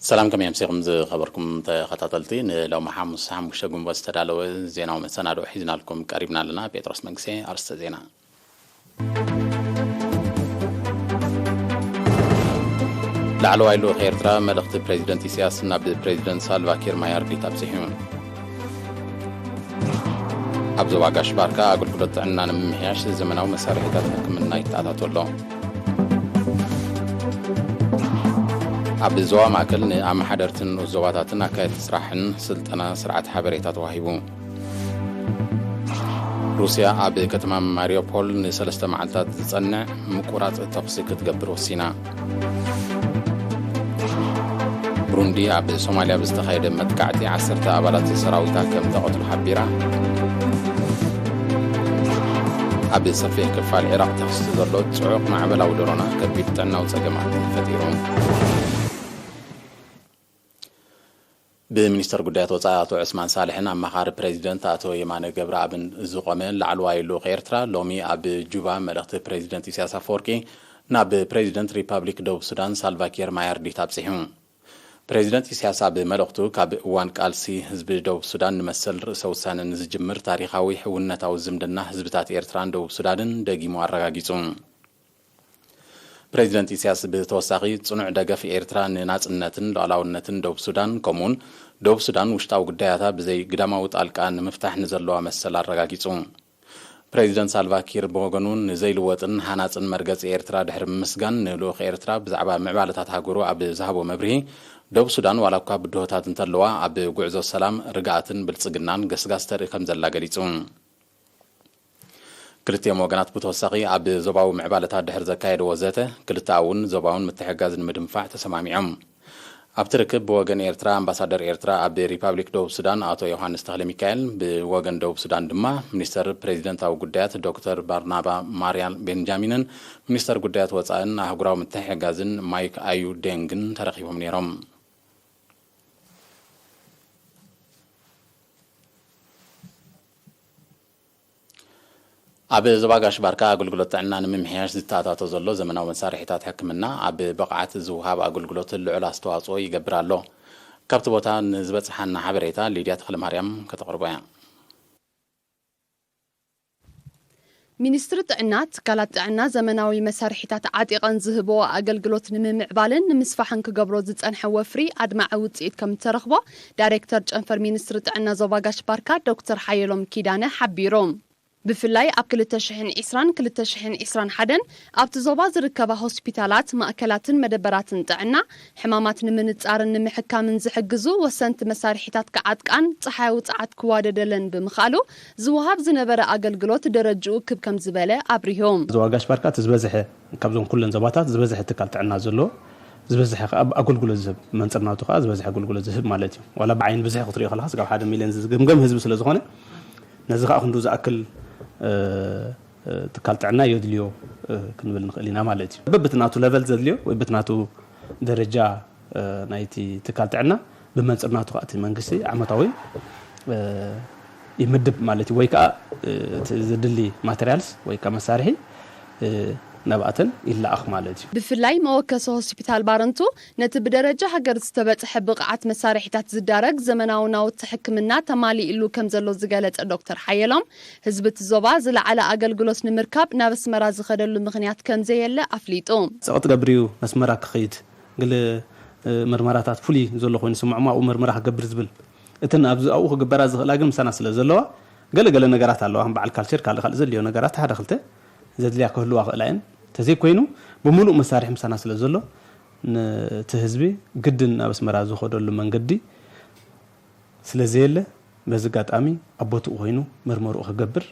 ሰላም፣ ከመይ ኣምሲኹም ዝኸበርኩም ተኸታተልቲ? ንሎሚ ሓሙስ ሓሙሽተ ግንቦት ዝተዳለወ ዜናዊ መሰናድኦ ሒዝናልኩም ቀሪብና ኣለና። ጴጥሮስ መንግስቴ። ኣርስተ ዜና። ላዕለዋይ ልኡኽ ኤርትራ መልእኽቲ ፕሬዚደንት ኢሳያስ ናብ ፕሬዚደንት ሳልቫኪር ማያርዲት ኣብጺሑ። ኣብ ዞባ ጋሽ ባርካ ኣገልግሎት ጥዕና ንምምሕያሽ ዘመናዊ መሳርሒታት ሕክምና ይተኣታቶ ኣሎ። ኣብ ዞባ ማእከል ንኣመሓደርትን ንኡስ ዞባታትን ኣካየድቲ ስራሕን ስልጠና ስርዓት ሓበሬታ ተዋሂቡ። ሩስያ ኣብ ከተማ ማሪዮፖል ንሰለስተ መዓልታት ዝጸንዕ ምቁራጽ ተኹሲ ክትገብር ወሲና። ብሩንዲ ኣብ ሶማልያ ብዝተኻየደ መጥቃዕቲ ዓሰርተ ኣባላት ሰራዊታ ከም ተቐትሉ ሓቢራ። ኣብ ሰፊሕ ክፋል ዒራቕ ተኽስቲ ዘሎ ጽዑቕ ማዕበላዊ ደሮና ከቢድ ጥዕናዊ ጸገማት ፈጢሩ። ብሚኒስተር ጉዳያት ወጻኢ ኣቶ ዑስማን ሳልሕን ኣማኻሪ ፕሬዚደንት ኣቶ የማነ ገብረኣብን ዝቖመ ላዕለዋይ ልኡኽ ኤርትራ ሎሚ ኣብ ጁባ መልእኽቲ ፕሬዚደንት ኢሳያስ ኣፈወርቂ ናብ ፕሬዚደንት ሪፓብሊክ ደቡብ ሱዳን ሳልቫኪር ማያርዲት ኣብጺሑ። ፕሬዚደንት ኢሳያስ ኣብ መልእኽቱ፣ ካብ እዋን ቃልሲ ህዝቢ ደቡብ ሱዳን ንመሰል ርእሰ ውሳነ ንዝጅምር ታሪኻዊ ሕውነታዊ ዝምድና ህዝብታት ኤርትራን ደቡብ ሱዳንን ደጊሙ ኣረጋጊጹ። ፕሬዚደንት ኢሳያስ ብተወሳኺ፣ ጽኑዕ ደገፍ ኤርትራ ንናጽነትን ሉዓላውነትን ደቡብ ሱዳን፣ ከምኡውን ደቡብ ሱዳን ውሽጣዊ ጉዳያታ ብዘይ ግዳማዊ ጣልቃ ንምፍታሕ ንዘለዋ መሰል ኣረጋጊጹ። ፕሬዚደንት ሳልቫ ኪር ብወገኑ፣ ንዘይልወጥን ሃናጽን መርገጺ ኤርትራ ድሕሪ ምምስጋን፣ ንልኡኽ ኤርትራ ብዛዕባ ምዕባለታት ሃገሩ ኣብ ዝሃቦ መብርሂ፣ ደቡብ ሱዳን ዋላ እኳ ብድሆታት እንተለዋ፣ ኣብ ጉዕዞ ሰላም፣ ርግኣትን ብልጽግናን ገስጋስ ተርኢ ከም ዘላ ገሊጹ። ክልቲኦም ወገናት ብተወሳኺ ኣብ ዞባዊ ምዕባለታት ድሕሪ ዘካየድዎ ዘተ፣ ክልተኣውን ዞባውን ምትሕግጋዝ ንምድንፋዕ ተሰማሚዖም። ኣብቲ ርክብ ብወገን ኤርትራ ኣምባሳደር ኤርትራ ኣብ ሪፓብሊክ ደቡብ ሱዳን ኣቶ ዮሃንስ ተኽለ ሚካኤል፣ ብወገን ደቡብ ሱዳን ድማ ሚኒስተር ፕሬዚደንታዊ ጉዳያት ዶክተር ባርናባ ማርያል ቤንጃሚንን ሚኒስተር ጉዳያት ወጻእን ኣህጉራዊ ምትሕግጋዝን ማይክ ኣዩ ዴንግን ተረኺቦም ነይሮም። ኣብ ዞባ ጋሽ ባርካ ኣገልግሎት ጥዕና ንምምሕያሽ ዝተኣታቶ ዘሎ ዘመናዊ መሳርሒታት ሕክምና፣ ኣብ ብቕዓት ዝወሃብ ኣገልግሎት ልዑል ኣስተዋጽኦ ይገብር ኣሎ። ካብቲ ቦታ ንዝበጽሓና ሓበሬታ ሊድያ ተኽለማርያም ከተቕርቦ እያ። ሚኒስትሪ ጥዕና፣ ትካላት ጥዕና ዘመናዊ መሳርሒታት ዓጢቐን ዝህብኦ ኣገልግሎት ንምምዕባልን ንምስፋሕን ክገብሮ ዝጸንሐ ወፍሪ ኣድማዒ ውጽኢት ከም እተረኽቦ ዳይሬክተር ጨንፈር ሚኒስትሪ ጥዕና ዞባ ጋሽ ባርካ ዶክተር ሓየሎም ኪዳነ ሓቢሩ። ብፍላይ ኣብ ክልተ ሽሕን ዕስራን ክልተ ሽሕን ዕስራን ሓደን ኣብቲ ዞባ ዝርከባ ሆስፒታላት፣ ማእከላትን መደበራትን ጥዕና፣ ሕማማት ንምንጻርን ንምሕካምን ዝሕግዙ ወሰንቲ መሳርሒታት ክዓጥቃን ጸሓያዊ ጸዓት ክዋደደለን ብምኽኣሉ፣ ዝወሃብ ዝነበረ ኣገልግሎት ደረጅኡ ክብ ከም ዝበለ ኣብሪሁ። ዞባ ጋሽ ባርካ እቲ ዝበዝሐ፣ ካብዞም ኩለን ዞባታት ዝበዝሐ ትካል ጥዕና ዘለዎ፣ ዝበዝሐ ከኣ ኣገልግሎት ዝህብ፣ መንጽርናቱ ከኣ ዝበዝሐ ኣገልግሎት ዝህብ ማለት እዩ። ዋላ ብዓይኒ ብዝሒ ክትሪኦ ከለኻ፣ ስጋብ ሓደ ሚልዮን ዝግምገም ህዝቢ ስለ ዝኾነ፣ ነዚ ከኣ ክንዱ ዝኣክል፣ እ፣ እ፣ ትካል ጥዕና የድልዮ፣ እ፣ ክንብል ንኽእል ኢና ማለት እዩ። በብቲ ናቱ ለቨል ዘድልዮ ወይ በቲ ናቱ ደረጃ፣ እ፣ ናይቲ ትካል ጥዕና ብመንጽር ናቱ ከኣ እቲ መንግስቲ ዓመታዊ፣ እ፣ ይምድብ ማለት እዩ። ወይ ከኣ፣ እ፣ እቲ ዘድሊ ማተርያልስ ወይ ከኣ መሳርሒ፣ እ፣ ናብኣተን ይለኣኽ ማለት እዩ። ብፍላይ መወከሲ ሆስፒታል ባረንቱ ነቲ ብደረጃ ሃገር ዝተበጽሐ ብቕዓት መሳርሒታት ዝዳረግ ዘመናዊ ናውቲ ሕክምና ተማሊእሉ ከም ዘሎ ዝገለጸ ዶክተር ሓየሎም፣ ህዝቢ እቲ ዞባ ዝለዓለ ኣገልግሎት ንምርካብ ናብ ኣስመራ ዝኸደሉ ምኽንያት ከም ዘየለ ኣፍሊጡ። ጸቕጢ ገብር እዩ ኣስመራ ክኸይድ፣ ገለ፣ እ፣ ምርመራታት ፍሉይ ዘሎ ኮይኑ ዝስምዖም ኣብኡ ምርመራ ክገብር ዝብል። እተን ኣብዚ ኣብኡ ክግበራ ዝኽእላ ግን ምሳና ስለ ዘለዋ፣ ገለ ገለ ነገራት ኣለዋ። ከም በዓል ካልቸር፣ ካልእ ካልእ ዘድልዮ ነገራት ሓደ ክልተ ዘድልያ ክህልዋ ክእላ እየን። እንተዘይኮይኑ፣ ብምሉእ መሳርሒ ምሳና ስለ ዘሎ፣ ነቲ ህዝቢ ግድን ናብ ኣስመራ ዝኸደሉ መንገዲ ስለ ዘየለ፣ በዚ ኣጋጣሚ ኣብ ቦትኡ ኮይኑ መርመርኡ ክገብር፣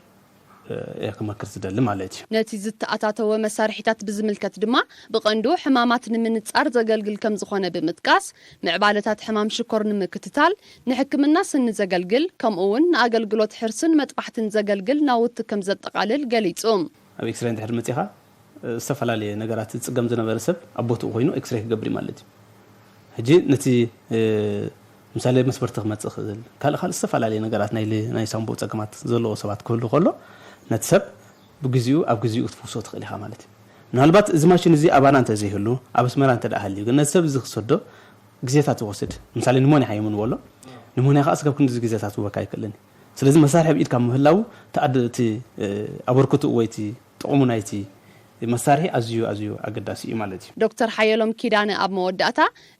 እ፣ እየ ክመክር ዝደሊ ማለት እዩ። ነቲ ዝተኣታተወ መሳርሒታት ብዝምልከት ድማ፣ ብቐንዱ ሕማማት ንምንጻር ዘገልግል ከም ዝኾነ ብምጥቃስ፣ ምዕባለታት ሕማም ሽኮር ንምክትታል፣ ንሕክምና ስኒ ዘገልግል፣ ከምኡ እውን ንኣገልግሎት ሕርስን መጥባሕትን ዘገልግል ናውቲ ከም ዘጠቓልል ገሊጹ። ኣብ ኤክስሬ እንድሕር መጺኻ፣ እ፣ ዝተፈላለየ ነገራት ዝጽገም ዝነበረ ሰብ ኣብ ቦትኡ ኮይኑ ኤክስሬ ክገብር እዩ ማለት እዩ። ሕጂ ነቲ፣ እ፣ ምሳሌ መስበርቲ ክመጽእ ክእል፣ ካልእ ካልእ ዝተፈላለየ ነገራት ናይ ል-፣ ናይ ሳንቡእ ጸገማት ዘለዎ ሰባት ክህሉ ከሎ፣ ነቲ ሰብ ብግዚኡ ኣብ ግዚኡ ክትፍውሶ ትኽእል ኢኻ ማለት እዩ። ምናልባት እዚ ማሽን እዚ ኣባና እንተ ዘይህሉ፣ ኣብ ኣስመራ እንተ ደኣ ሃልዩ፣ ግን ነቲ ሰብ እዚ ክትሰዶ ግዜታት ይወስድ። ምሳሌ ኒሞንያ ሓየሙ ንበሎ፣ ኒሞንያ ከዓ ስጋብ ክንዲ ግዜታት ክበካ ኣይክእልን እዩ። ስለዚ መሳርሒ ኣብ ኢድካ ምህላው ተኣድ እቲ ኣበርክቱ ወይ እቲ ጥቕሙ ናይቲ መሳርሒ ኣዝዩ ኣዝዩ ኣገዳሲ እዩ ማለት እዩ። ዶክተር ሓየሎም ኪዳነ ኣብ መወዳእታ፣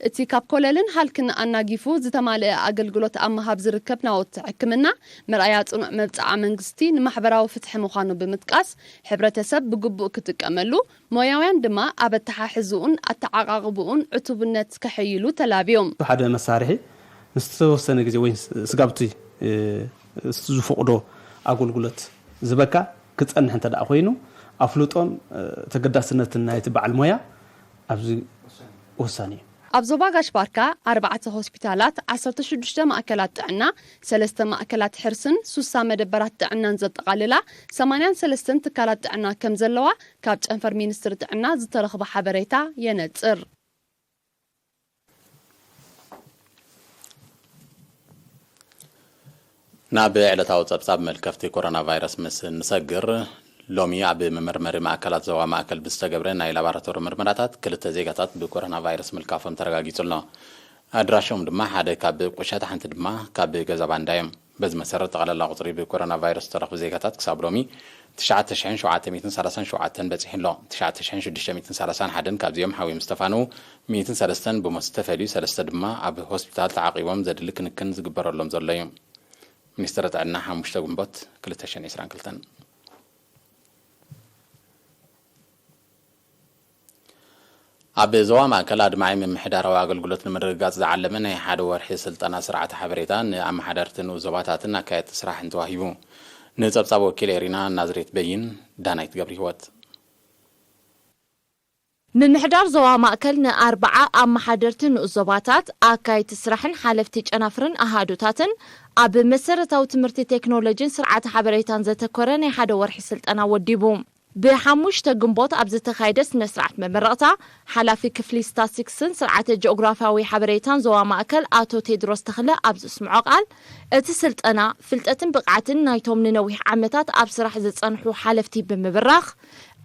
እቲ ካብ ኮለልን ሃልክን ኣናጊፉ ዝተማልአ ኣገልግሎት ኣብ ምሃብ ዝርከብ ናውቲ ሕክምና መርኣያ ጽኑዕ መብጽዓ መንግስቲ ንማሕበራዊ ፍትሒ ምዃኑ ብምጥቃስ፣ ሕብረተሰብ ብግቡእ ክጥቀመሉ፣ ሞያውያን ድማ ኣብ ኣተሓሕዝኡን ኣተዓቓቕብኡን ዕቱብነት ከሐይሉ ተላብዮም። ሓደ መሳርሒ ንዝተወሰነ ግዜ ወይ ስጋብቲ ዝፈቕዶ ኣገልግሎት ዝበካ ክጸንሕ እንተ ደኣ ኮይኑ ኣፍልጦን ተገዳስነትን ናይቲ በዓል ሞያ ኣብዚ ወሳኒ እዩ። ኣብ ዞባ ጋሽ ባርካ ኣርባዕተ ሆስፒታላት፣ ዓሰርተ ሽዱሽተ ማእከላት ጥዕና፣ ሰለስተ ማእከላት ሕርስን ሱሳ መደበራት ጥዕናን ዘጠቓልላ ሰማንያን ሰለስተን ትካላት ጥዕና ከም ዘለዋ ካብ ጨንፈር ሚኒስትሪ ጥዕና ዝተረኽበ ሓበሬታ የነጽር። ናብ ዕለታዊ ጸብጻብ መልከፍቲ ኮሮና ቫይረስ ምስ እንሰግር፣ ሎሚ ኣብ መመርመሪ ማእከላት ዞባ ማእከል ብዝተገብረ ናይ ላባራቶሪ ምርመራታት ክልተ ዜጋታት ብኮሮና ቫይረስ ምልካፎም ተረጋጊጹ ኣሎ። ኣድራሾም ድማ ሓደ ካብ ቁሸት ሓንቲ ድማ ካብ ገዛ ባንዳ እዮም። በዚ መሰረት ጠቕላላ ቁጽሪ ብኮሮና ቫይረስ ዝተረኽቡ ዜጋታት ክሳብ ሎሚ ትሽዓተ ሽሕን ሸውዓተ ሚእትን ሰላሳን ሸውዓተን በጺሑ ኣሎ። ትሽዓተ ሽሕን ሽዱሽተ ሚእትን ሰላሳን ሓደን ካብዚኦም ሓዊም ዝተፋነዉ ሚእትን ሰለስተን ብሞት ዝተፈልዩ፣ ሰለስተ ድማ ኣብ ሆስፒታል ተዓቒቦም ዘድሊ ክንክን ዝግበረሎም ዘሎ እዩ። ሚኒስትሪ ጥዕና ሓሙሽተ ግንቦት ክልተ ሽሕን ዕስራን ክልተን። ኣብ ዞባ ማእከል ኣድማዒ ምምሕዳራዊ ኣገልግሎት ንምርግጋጽ ዝዓለመ ናይ ሓደ ወርሒ ስልጠና ስርዓተ ሓበሬታ ንኣመሓደርቲ ንኡስ ዞባታትን ኣካየድቲ ስራሕን ተዋሂቡ። ንጸብጻብ ወኪል ኤሪና ናዝሬት በይን፣ ዳናይት ገብረሂወት። ምምሕዳር ዞባ ማእከል ንኣርብዓ ኣመሓደርቲ ንኡስ ዞባታት፣ ኣካየድቲ ስራሕን ሓለፍቲ ጨናፍርን ኣሃዱታትን ኣብ መሰረታዊ ትምህርቲ ቴክኖሎጂን ስርዓተ ሓበሬታን ዘተኮረ ናይ ሓደ ወርሒ ስልጠና ወዲቡ። ብሓሙሽተ ግንቦት ኣብ ዝተኻየደ ስነ ስርዓት መመረቕታ፣ ሓላፊ ክፍሊ ስታስቲክስን ስርዓተ ጂኦግራፍያዊ ሓበሬታን ዞባ ማእከል ኣቶ ቴድሮስ ተኽለ ኣብ ዘስምዖ ቃል፣ እቲ ስልጠና ፍልጠትን ብቕዓትን ናይቶም ንነዊሕ ዓመታት ኣብ ስራሕ ዝጸንሑ ሓለፍቲ ብምብራኽ፣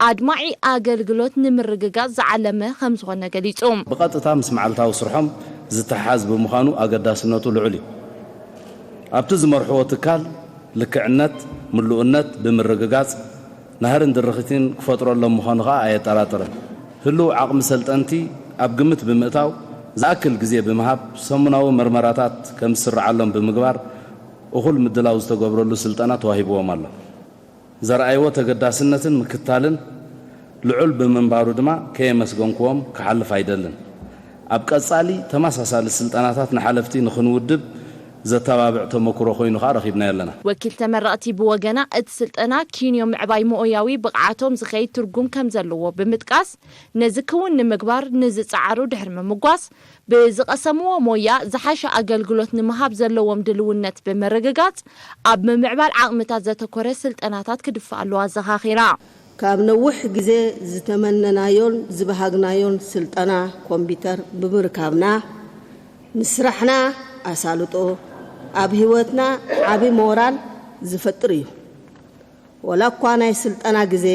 ኣድማዒ ኣገልግሎት ንምርግጋጽ ዝዓለመ ከምዝኾነ ገሊጹ። ብቐጥታ ምስ መዓልታዊ ስርሖም ዝተሓሓዝ ብምዃኑ ኣገዳስነቱ ልዑል እዩ። ኣብቲ ዝመርሕዎ ትካል ልክዕነት፣ ምሉእነት ብምርግጋጽ ናህርን ድርኺትን ክፈጥረሎም ምዃኑ ከኣ ኣየጠራጥርን። ህሉው ዓቕሚ ሰልጠንቲ ኣብ ግምት ብምእታው ዝኣክል ግዜ ብምሃብ ሰሙናዊ መርመራታት ከም ዝስርዓሎም ብምግባር እኹል ምድላው ዝተገብረሉ ስልጠና ተዋሂብዎም ኣሎ። ዘርኣይዎ ተገዳስነትን ምክታልን ልዑል ብምንባሩ ድማ ከየመስገንክዎም ክሓልፍ ኣይደልን። ኣብ ቀጻሊ ተመሳሳሊ ስልጠናታት ንሓለፍቲ ንኽንውድብ ዘተባብዕ ተመክሮ ኮይኑ ከኣ ረኺብናዮ ኣለና። ወኪል ተመረቕቲ ብወገና እቲ ስልጠና ኪንዮ ምዕባይ ሞያዊ ብቕዓቶም ዝኸይድ ትርጉም ከም ዘለዎ ብምጥቃስ ነዚ ክውን ንምግባር ንዝጸዓሩ ድሕሪ ምምጓስ ብዝቐሰምዎ ሞያ ዝሓሸ ኣገልግሎት ንምሃብ ዘለዎም ድልውነት ብምርግጋጽ ኣብ ምምዕባል ዓቕምታት ዘተኮረ ስልጠናታት ክድፋኣሉ ኣዘኻኺራ። ካብ ነውሕ ግዜ ዝተመነናዮን ዝበሃግናዮን ስልጠና ኮምፒተር ብምርካብና ንስራሕና ኣሳልጦ ኣብ ህይወትና ዓቢ ሞራል ዝፈጥር እዩ። ወላ እኳ ናይ ስልጠና ግዜ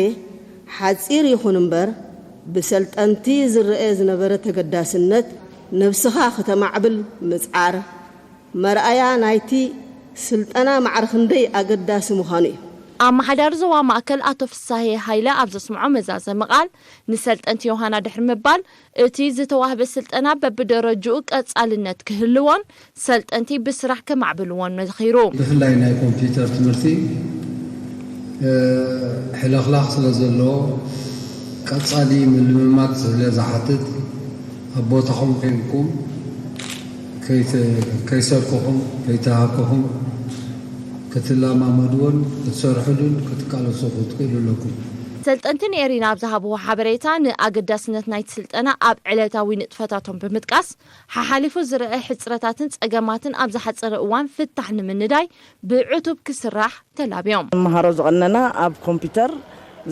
ሓጺር ይኹን እምበር ብሰልጠንቲ ዝረኤ ዝነበረ ተገዳስነት ነብስኻ ክተማዕብል ምጽዓር መርኣያ ናይቲ ስልጠና ማዕረ ክንደይ ኣገዳሲ ምዃኑ እዩ። ኣመሓዳሪ ዞባ ማእከል ኣቶ ፍሳሄ ሃይለ ኣብ ዘስምዖ መዛዘሚ ቃል፣ ንሰልጠንቲ ዮሃና ድሕሪ ምባል፣ እቲ ዝተዋህበ ስልጠና በብደረጅኡ ቀጻልነት ክህልዎን ሰልጠንቲ ብስራሕ ከማዕብልዎን መኺሩ። ብፍላይ ናይ ኮምፒውተር ትምህርቲ ሕልኽላኽ ስለ ዘለዎ ቀጻሊ ምልምማድ ስለ ዝሓትት ኣብ ቦታኹም ኮይንኩም ከይሰርኩኹም ከይተሃኩኹም ክትለማመድዎን ክትሰርሕሉን ክትቃለሱ ክትክእሉ ኣለኩም። ሰልጠንቲ ንኤሪና ኣብ ዝሃብዎ ሓበሬታ ንኣገዳስነት ናይቲ ስልጠና ኣብ ዕለታዊ ንጥፈታቶም ብምጥቃስ ሓሓሊፉ ዝረአ ሕጽረታትን ጸገማትን ኣብ ዝሓጸረ እዋን ፍታሕ ንምንዳይ ብዕቱብ ክስራሕ ተላብዮም። ንመሃሮ ዝቐነና ኣብ ኮምፒተር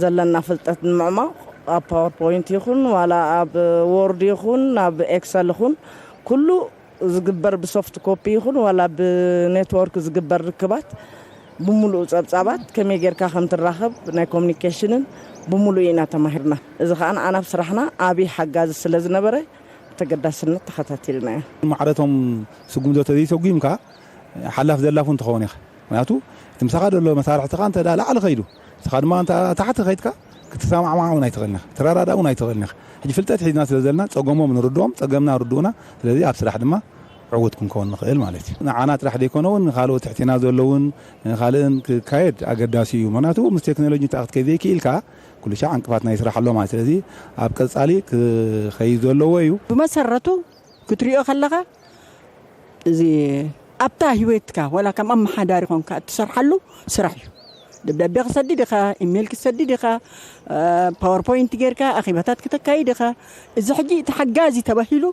ዘለና ፍልጠት ንምዕማቕ ኣብ ፓወርፖይንት ይኹን ዋላ ኣብ ዎርድ ይኹን ኣብ ኤክሰል ይኹን ኩሉ ዝግበር ብሶፍት ኮፒ ይኹን ዋላ ብኔትወርክ ዝግበር ርክባት ብምሉኡ ጸብጻባት ከመይ ጌርካ ከም ትራኸብ ናይ ኮሙኒኬሽንን ብምሉኡ ኢና ተማሂርና። እዚ ከኣ ንኣና ኣብ ስራሕና ዓቢ ሓጋዚ ስለ ዝነበረ ተገዳስነት ተኸታቲልና እዩ። ማዕረቶም ስጉምቶ ተዘይሰጉምካ ሓላፍ ዘላፉ እንትኸውን ኢኻ። ምክንያቱ እቲ ምሳኻ ዘሎ መሳርሕትኻ እንተ ደኣ ላዕሊ ከይዱ፣ ንስኻ ድማ እንተ ታሕቲ ከይድካ ክትሰማማዕ እውን ኣይትኽእልን ኢኻ፣ ክትረዳዳእ እውን ኣይትኽእልን ኢኻ። ሕጂ ፍልጠት ሒዝና ስለ ዘለና ጸገሞም ንርድኦም፣ ጸገምና ርድኡና። ስለዚ ኣብ ስራሕ ድማ ዕዉት ክንከውን ንኽእል ማለት እዩ። ንዓና ጥራሕ ዘይኮነ እውን ንኻልኦት ትሕቴና ዘለውን ንኻልእን ክካየድ ኣገዳሲ እዩ። ምክንያቱ ምስ ቴክኖሎጂ ተኣኽትከ ዘይክኢልካ ኩሉ ሻዕ ዕንቅፋት ናይ ስራሕ ኣሎ ማለት። ስለዚ ኣብ ቀጻሊ ክኸይድ ዘለዎ እዩ። ብመሰረቱ ክትሪኦ ከለኻ እዚ ኣብታ ህይወትካ ዋላ ከም ኣመሓዳሪ ኾንካ እትሰርሓሉ ስራሕ እዩ። ደብዳቤ ክሰድድ ኢኻ፣ ኢሜይል ክሰድድ ኢኻ፣ ፓወርፖይንት ጌርካ ኣኼባታት ክተካይድ ኢኻ። እዚ ሕጂ እቲ ሓጋዚ ተባሂሉ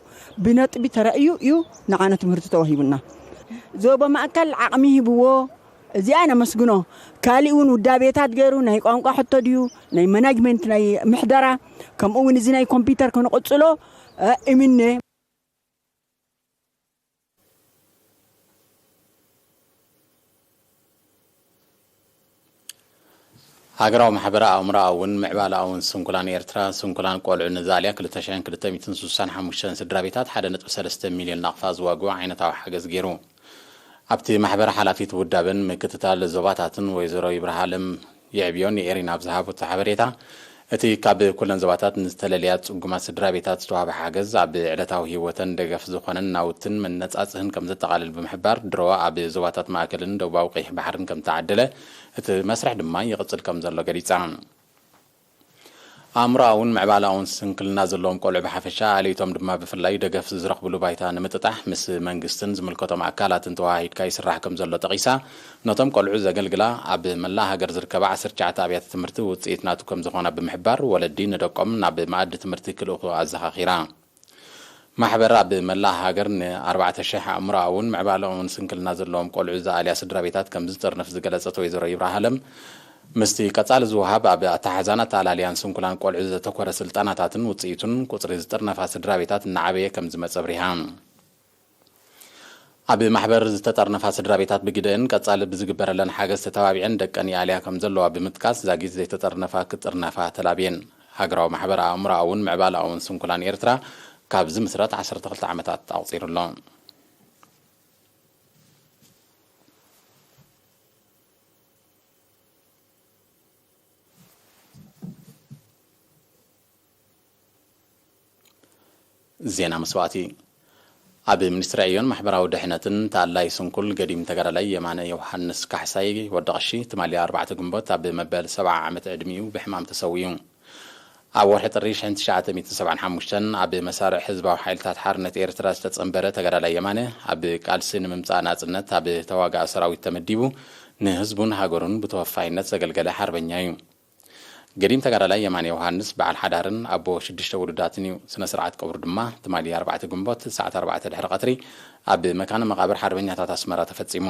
ብነጥቢ ተራእዩ እዩ ንዓና ትምህርቲ ተዋሂቡና። ዞባ ማእከል ዓቕሚ ሂብዎ፣ እዚኣ ነመስግኖ። ካሊእ እውን ውዳቤታት ገይሩ ናይ ቋንቋ ሕቶ ድዩ ናይ ማናጅመንት ናይ ምሕደራ ከምኡ እውን እዚ ናይ ኮምፒውተር ክንቕጽሎ እምነ። ሃገራዊ ማሕበር ኣእምሮኣውን ምዕባለኣውን ስንኩላን ኤርትራ፣ ስንኩላን ቆልዑ ንዛልያ ክልተ ሽሕን ክልተ ሚእትን ስሳን ሓሙሽተን ስድራ ቤታት ሓደ ነጥቢ ሰለስተ ሚልዮን ናቕፋ ዝዋግኡ ዓይነታዊ ሓገዝ ገይሩ። ኣብቲ ማሕበር ሓላፊት ውዳበን ምክትታል ዞባታትን ወይዘሮ ይብርሃለም የዕብዮ ንኤሪና ኣብ ዝሃበቶ ሓበሬታ፣ እቲ ካብ ኩለን ዞባታት ንዝተለለያ ጽጉማት ስድራ ቤታት ዝተዋህበ ሓገዝ ኣብ ዕለታዊ ህይወተን ደገፍ ዝኾነን ናውትን መነጻጽህን ከም ዘጠቓልል ብምሕባር፣ ድሮ ኣብ ዞባታት ማእከልን ደቡባዊ ቀይሕ ባሕርን ከም ተዓደለ፣ እቲ መስርሕ ድማ ይቕጽል ከም ዘሎ ገሊጻ። ኣእምሮኣውን ምዕባለኣውን ስንክልና ዘለዎም ቆልዑ ብሓፈሻ፣ ኣልይቶም ድማ ብፍላይ ደገፍ ዝረኽብሉ ባይታ ንምጥጣሕ ምስ መንግስትን ዝምልከቶም ኣካላትን ተወሃሂድካ ይስራሕ ከም ዘሎ ጠቒሳ፣ ነቶም ቆልዑ ዘገልግላ ኣብ መላእ ሃገር ዝርከባ ዓሰርተ ትሽዓተ ኣብያተ ትምህርቲ ውጽኢት ናቱ ከም ዝኾና ብምሕባር፣ ወለዲ ንደቆም ናብ መኣዲ ትምህርቲ ክልእኹ ኣዘኻኺራ። ማሕበር ኣብ መላእ ሃገር ንኣርባዕተ ሽሕ ኣእምሮኣውን ምዕባለኣውን ስንክልና ዘለዎም ቆልዑ ዝኣልያ ስድራ ቤታት ከም ዝጥርንፍ ዝገለጸት ወይዘሮ ይብራሃለም፣ ምስቲ ቀጻሊ ዝወሃብ ኣብ ኣተሓሕዛን ኣተኣላልያን ስንኩላን ቆልዑ ዘተኮረ ስልጠናታትን ውጽኢቱን፣ ቁጽሪ ዝጥርነፋ ስድራ ቤታት እናዓበየ ከም ዝመጸ ኣብሪሃ። ኣብ ማሕበር ዝተጠርነፋ ስድራ ቤታት ብግደን ቀጻሊ ብዝግበረለን ሓገዝ ተተባቢዐን ደቀን ይኣልያ ከም ዘለዋ ብምጥቃስ፣ ዛጊት ዘይተጠርነፋ ክጥርነፋ ተላብየን። ሃገራዊ ማሕበር ኣእምሮኣውን ምዕባለኣውን ስንኩላን ኤርትራ ካብ ዝምስረት ዓሰርተ ክልተ ዓመታት ኣቑጺሩ ኣሎ። ዜና መስዋእቲ። ኣብ ሚኒስትሪ ዕዮን ማሕበራዊ ድሕነትን ተኣላይ ስንኩል ገዲም ተጋዳላይ የማነ ዮሃንስ ካሕሳይ ወዲ ቀሺ ትማሊ ኣርባዕተ ግንቦት ኣብ መበል ሰብዓ ዓመት ዕድሚኡ ብሕማም ተሰዊኡ። ኣብ ወርሒ ጥሪ ሽሕን ትሽዓተ ሚእትን ሰብዓን ሓሙሽተን ኣብ መሳርዕ ህዝባዊ ሓይልታት ሓርነት ኤርትራ ዝተጸንበረ ተጋዳላይ የማነ፣ ኣብ ቃልሲ ንምምጻእ ናጽነት ኣብ ተዋጋኢ ሰራዊት ተመዲቡ፣ ንህዝቡን ሃገሩን ብተወፋይነት ዘገልገለ ሓርበኛ እዩ። ገዲም ተጋዳላይ የማነ ዮሃንስ በዓል ሓዳርን ኣቦ ሽዱሽተ ውሉዳትን እዩ። ስነ ስርዓት ቀብሩ ድማ ትማሊ ኣርባዕተ ግንቦት ሰዓት ኣርባዕተ ድሕሪ ቀትሪ ኣብ መካነ መቓብር ሓርበኛታት ኣስመራ ተፈጺሙ።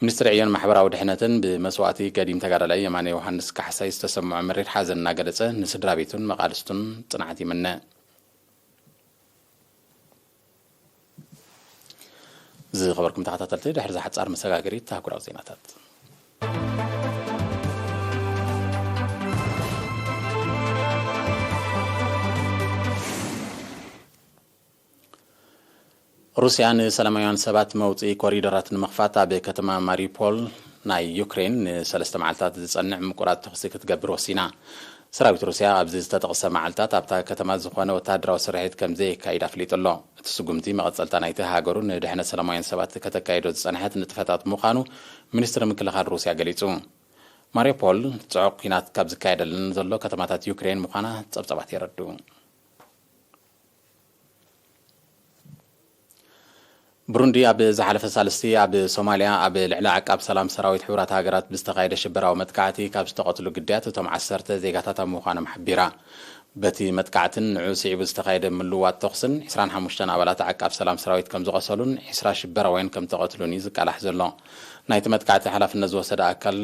ሚኒስትሪ ዕዮን ማሕበራዊ ድሕነትን ብመስዋእቲ ገዲም ተጋዳላይ የማነ ዮሃንስ ካሕሳይ ዝተሰምዖ መሪር ሓዘን እናገለጸ፣ ንስድራ ቤቱን መቓልስቱን ጽንዓት ይምነ። ዝኸበርኩም ተኸታተልቲ፣ ድሕሪ እዛ ሓጻር መሰጋገሪት ኣህጉራዊ ዜናታት። ሩስያ ንሰላማውያን ሰባት መውጽኢ ኮሪደራት ንምኽፋት ኣብ ከተማ ማሪፖል ናይ ዩክሬን ንሰለስተ መዓልታት ዝጸንዕ ምቁራጽ ተኹሲ ክትገብር ወሲና። ሰራዊት ሩስያ ኣብዚ ዝተጠቕሰ መዓልታት ኣብታ ከተማ ዝኾነ ወተሃደራዊ ስርሒት ከም ዘየካይድ ኣፍሊጡ ኣሎ። እቲ ስጉምቲ መቐጸልታ ናይቲ ሃገሩ ንድሕነት ሰላማውያን ሰባት ከተካይዶ ዝጸንሐት ንጥፈታት ምዃኑ ሚኒስትሪ ምክልኻል ሩስያ ገሊጹ። ማሪፖል ጽዑቕ ኲናት ካብ ዝካየደለን ዘሎ ከተማታት ዩክሬን ምዃና ጸብጻባት የረድኡ። ብሩንዲ ኣብ ዝሓለፈ ሳልስቲ ኣብ ሶማልያ ኣብ ልዕሊ ዓቃብ ሰላም ሰራዊት ሕቡራት ሃገራት ብዝተኻየደ ሽበራዊ መጥቃዕቲ ካብ ዝተቐትሉ ግዳያት እቶም ዓሰርተ ዜጋታት ኣብ ምዃኖም ሓቢራ። በቲ መጥቃዕትን ንዑ ስዒቡ ዝተኻየደ ምልውዋጥ ተኹስን ዕስራን ሓሙሽተን ኣባላት ዓቃብ ሰላም ሰራዊት ከም ዝቐሰሉን ዕስራ ሽበራውያን ከም ተቐትሉን እዩ ዝቃላሕ ዘሎ። ናይቲ መጥቃዕቲ ሓላፍነት ዝወሰደ ኣካል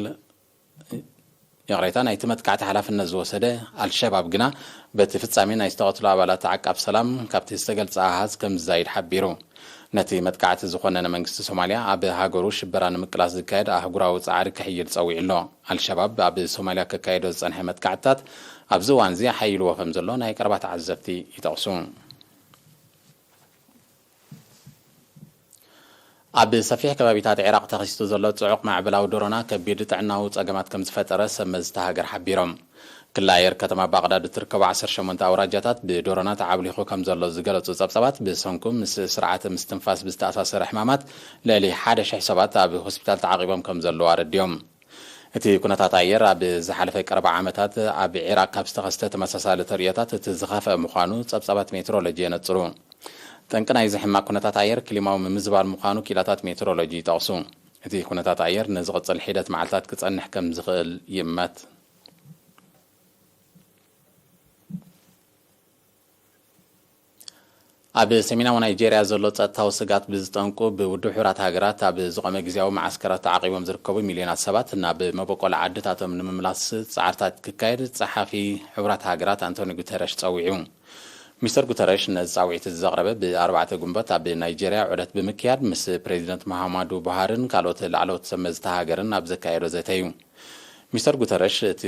ይቕሬታ፣ ናይቲ መጥቃዕቲ ሓላፍነት ዝወሰደ ኣልሸባብ ግና፣ በቲ ፍጻሜ ናይ ዝተቐትሉ ኣባላት ዓቃብ ሰላም ካብቲ ዝተገልጸ ኣሃዝ ከም ዝዛይድ ሓቢሩ። ነቲ መጥቃዕቲ ዝኾነነ መንግስቲ ሶማልያ፣ ኣብ ሃገሩ ሽበራ ንምቅላስ ዝካየድ ኣህጉራዊ ጻዕሪ ክሕይል ጸዊዑ ኣሎ። ኣልሸባብ ኣብ ሶማልያ ከካይዶ ዝጸንሐ መጥቃዕትታት ኣብዚ እዋንዚ ኣሓይልዎ ከም ዘሎ ናይ ቀረባ ተዓዘብቲ ይጠቕሱ። ኣብ ሰፊሕ ከባቢታት ዒራቕ ተኸሲቱ ዘሎ ጽዑቕ ማዕበላዊ ዶሮና ከቢድ ጥዕናዊ ጸገማት ከም ዝፈጠረ ሰብ መዚ እታ ሃገር ሓቢሮም። ክሊ ኣየር ከተማ ባቕዳድ እትርከቡ ዓሰርተ ሸሞንተ ኣውራጃታት ብዶሮና ተዓብሊኹ ከም ዘሎ ዝገለጹ ጸብጻባት፣ ብሰንኩ ምስ ስርዓተ ምስትንፋስ ብዝተኣሳሰረ ሕማማት ልዕሊ ሓደ ሽሕ ሰባት ኣብ ሆስፒታል ተዓቒቦም ከም ዘለዉ ኣረዲኦም። እቲ ኩነታት ኣየር ኣብ ዝሓለፈ ቀረባ ዓመታት ኣብ ዒራቕ ካብ ዝተኸስተ ተመሳሳሊ ተርእዮታት እቲ ዝኸፍአ ምዃኑ ጸብጻባት ሜትሮሎጂ የነጽሩ። ጠንቂ ናይዚ ሕማቕ ኩነታት ኣየር ክሊማዊ ምምዝባል ምዃኑ ኪላታት ሜትሮሎጂ ይጠቕሱ። እቲ ኩነታት ኣየር ንዝቕጽል ሒደት መዓልታት ክጸንሕ ከም ዝኽእል ይእመት። ኣብ ሰሜናዊ ናይጄርያ ዘሎ ጸጥታዊ ስጋት ብዝጠንቁ፣ ብውድብ ሕቡራት ሃገራት ኣብ ዝቖመ ግዝያዊ መዓስከራት ተዓቒቦም ዝርከቡ ሚልዮናት ሰባት ናብ መበቆል ዓድታቶም ንምምላስ ጻዕርታት ክካየድ ጸሓፊ ሕቡራት ሃገራት ኣንቶኒ ጉተረሽ ጸዊዑ። ሚስተር ጉተረሽ ነዚ ጻውዒት እዚ ዘቕረበ ብኣርባዕተ ግንቦት ኣብ ናይጄርያ ዑደት ብምክያድ ምስ ፕሬዚደንት መሃማዱ ቡሃርን ካልኦት ላዕለዎት ሰብ መዚ እታ ሃገርን ኣብ ዘካየዶ ዘተ እዩ። ሚስተር ጉተረሽ እቲ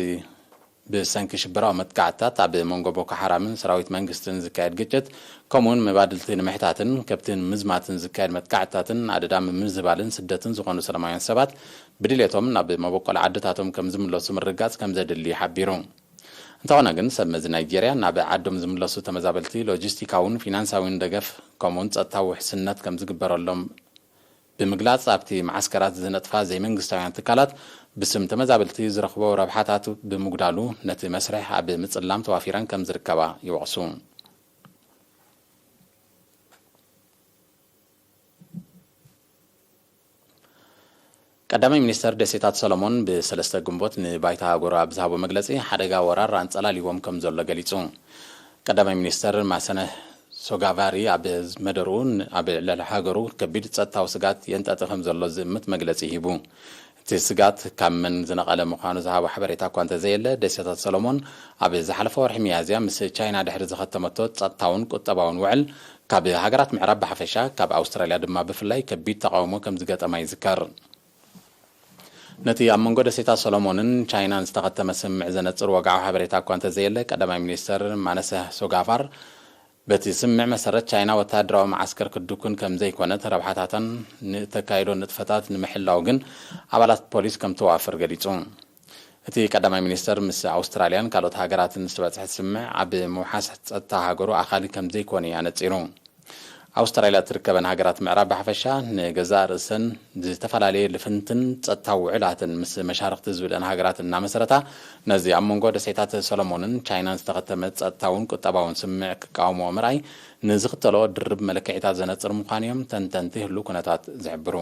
ብሰንኪ ሽበራዊ መጥቃዕትታት ኣብ መንጎ ቦኮ ሓራምን ሰራዊት መንግስትን ዝካየድ ግጭት፣ ከምኡውን መባድልቲ ንምሕታትን ከብቲ ንምዝማትን ዝካየድ መጥቃዕትታትን ኣደዳ ምምዝባልን ስደትን ዝኾኑ ሰላማውያን ሰባት ብድሌቶም ናብ መበቆል ዓድታቶም ከም ዝምለሱ ምርጋጽ ከም ዘድሊ ሓቢሩ። እንተኾነ ግን፣ ሰብ መዚ ናይጄርያ ናብ ዓዶም ዝምለሱ ተመዛበልቲ ሎጂስቲካውን ፊናንሳዊን ደገፍ ከምኡውን ጸጥታዊ ውሕስነት ከም ዝግበረሎም ብምግላጽ፣ ኣብቲ መዓስከራት ዝነጥፋ ዘይመንግስታውያን ትካላት ብስም ተመዛበልቲ ዝረኽቦ ረብሓታት ብምጉዳሉ፣ ነቲ መስርሕ ኣብ ምጽላም ተዋፊረን ከም ዝርከባ ይወቕሱ። ቀዳማይ ሚኒስተር ደሴታት ሰሎሞን ብሰለስተ ግንቦት ንባይታ ሃገሩ ኣብ ዝሃቦ መግለጺ፣ ሓደጋ ወራር ኣንጸላልይዎም ከም ዘሎ ገሊጹ። ቀዳማይ ሚኒስተር ማሰነ ሶጋቫሪ ኣብ መደርኡ፣ ን-፣ ኣብ ልዕሊ ሃገሩ ከቢድ ጸጥታዊ ስጋት የንጠጢ ከም ዘሎ ዝእምት መግለጺ ሂቡ። እቲ ስጋት ካብ መን ዝነቐለ ምዃኑ ዝሃቦ ሓበሬታ እኳ እንተዘየለ፣ ደሴታት ሰሎሞን ኣብ ዝሓለፈ ወርሒ ሚያዝያ ምስ ቻይና ድሕሪ ዝኸተመቶ ጸጥታውን ቁጠባውን ውዕል፣ ካብ ሃገራት ምዕራብ ብሓፈሻ፣ ካብ ኣውስትራልያ ድማ ብፍላይ ከቢድ ተቓውሞ ከም ዝገጠማ ይዝከር። ነቲ ኣብ መንጎ ደሴታት ሰሎሞንን ቻይናን ዝተኸተመ ስምምዕ ዘነጽር ወግዓዊ ሓበሬታ እኳ እንተዘየለ፣ ቀዳማይ ሚኒስተር ማነሰ ሶጋቫር፣ በቲ ስምምዕ መሰረት፣ ቻይና ወተሃደራዊ መዓስከር ክትድኩን ከም ዘይኮነት፣ ረብሓታታን ንእተካይዶ ንጥፈታት ንምሕላው ግን ኣባላት ፖሊስ ከም ተዋፍር ገሊጹ። እቲ ቀዳማይ ሚኒስተር ምስ ኣውስትራልያን ካልኦት ሃገራትን ዝተበጽሐ ስምምዕ፣ ኣብ ምውሓስ ጸጥታ ሃገሩ ኣኻሊ ከም ዘይኮነ እዩ ኣነጺሩ። ኣውስትራልያ እትርከበን ሃገራት ምዕራብ ብሓፈሻ፣ ንገዛእ ርእሰን ዝተፈላለየ ልፍንትን ጸጥታዊ ውዕላትን ምስ መሻርኽቲ ዝብለን ሃገራት እናመሰረታ፣ ነዚ ኣብ መንጎ ደሴታት ሰሎሞንን ቻይናን ዝተኸተመ ጸጥታውን ቁጠባውን ስምምዕ ክቃወምዎ ምርኣይ፣ ንዝኽተሎ ድርብ መለክዒታት ዘነጽር ምዃኑ እዮም ተንተንቲ ህሉው ኩነታት ዝሕብሩ።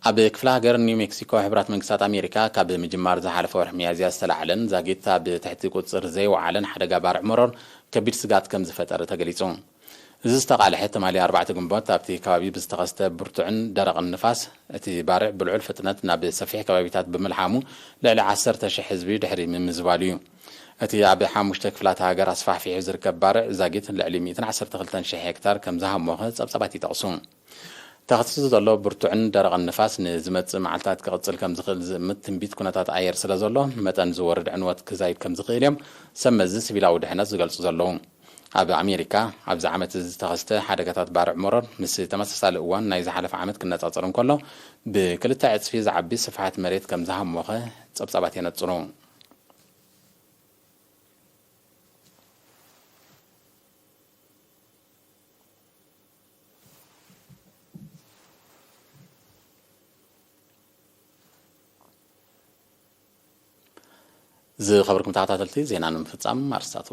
ኣብ ክፍለ ሃገር ኒው ሜክሲኮ፣ ሕቡራት መንግስታት ኣሜሪካ ካብ ምጅማር ዝሓለፈ ወርሒ ሚያዝያ ዝተላዕለን ዛጊት ኣብ ትሕቲ ቁጽር ዘይወዓለን ሓደጋ ባርዕ መሮር ከቢድ ስጋት ከም ዝፈጠረ ተገሊጹ። እዚ ዝተቓልሐ ትማሊ ኣርባዕተ ግንቦት ኣብቲ ከባቢ ብዝተኸስተ ብርቱዕን ደረቕን ንፋስ፣ እቲ ባርዕ ብልዑል ፍጥነት ናብ ሰፊሕ ከባቢታት ብምልሓሙ ልዕሊ ዓሰርተ ሽሕ ህዝቢ ድሕሪ ምምዝባሉ እዩ። እቲ ኣብ ሓሙሽተ ክፍላተ ሃገር ኣስፋሕፊሑ ዝርከብ ባርዕ ዛጊት ልዕሊ ሚእትን ዓሰርተ ክልተን ሽሕ ሄክታር ከም ዝሃሞኸ ጸብጻባት ይጠቕሱ። ተኸሲቱ ዘሎ ብርቱዕን ደረቕን ንፋስ ንዝመጽእ መዓልታት ክቕጽል ከም ዝኽእል ዝእምት ትንቢት ኩነታት ኣየር ስለ ዘሎ፣ መጠን ዝወርድ ዕንወት ክዛይድ ከም ዝኽእል እዮም ሰብ መዚ ሲቪላዊ ድሕነት ዝገልጹ ዘለዉ። ኣብ ኣሜሪካ ኣብዚ ዓመት እዚ ዝተኸስተ ሓደጋታት ባርዕ መሮር ምስ ተመሳሳሊ እዋን ናይ ዝሓለፈ ዓመት ክነጻጸር እንከሎ፣ ብክልተ ዕጽፊ ዝዓቢ ስፍሓት መሬት ከም ዝሃሞኸ ጸብጻባት የነጽሩ። ዝኸበርኩም ተኸታተልቲ፣ ዜና ንምፍጻም ኣርስታቱ።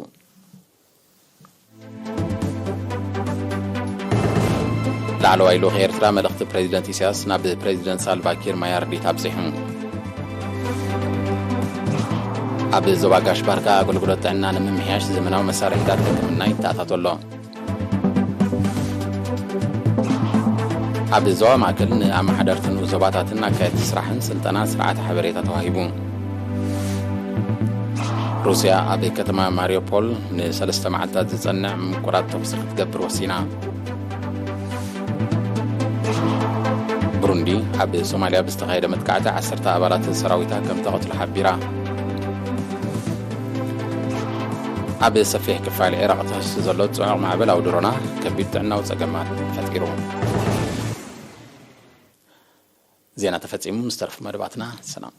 ላዕለዋይ ልኡኽ ኤርትራ፣ መልእኽቲ ፕሬዚደንት ኢሳያስ ናብ ፕሬዚደንት ሳልቫ ኪር ማያርዲት ኣብጺሑ። ኣብ ዞባ ጋሽ ባርካ ኣገልግሎት ጥዕና ንምምሕያሽ ዘመናዊ መሳርሒታት ሕክምና ይተኣታቶ ኣሎ። ኣብ ዞባ ማእከል ንኣመሓደርትን ዞባታትን ኣካየድቲ ስራሕን ስልጠና ስርዓተ ሓበሬታ ተዋሂቡ። ሩስያ ኣብ ከተማ ማሪዮፖል ንሰለስተ መዓልታት ዝጸንዕ ምቁራጽ ተኹሲ ክትገብር ወሲና። እንዲ ኣብ ሶማልያ ብዝተኻየደ መጥቃዕቲ ዓሰርተ ኣባላት ሰራዊታ ከም ተቐትሉ ሓቢራ። ኣብ ሰፊሕ ክፋል ዒራቕ ተኸሲቱ ዘሎ ጽዑቕ ማዕበል ኣውድሮና ከቢድ ጥዕናዊ ጸገማት ፈጢሩ። ዜና ተፈጺሙ። ምስ ተረፉ መደባትና ሰላም።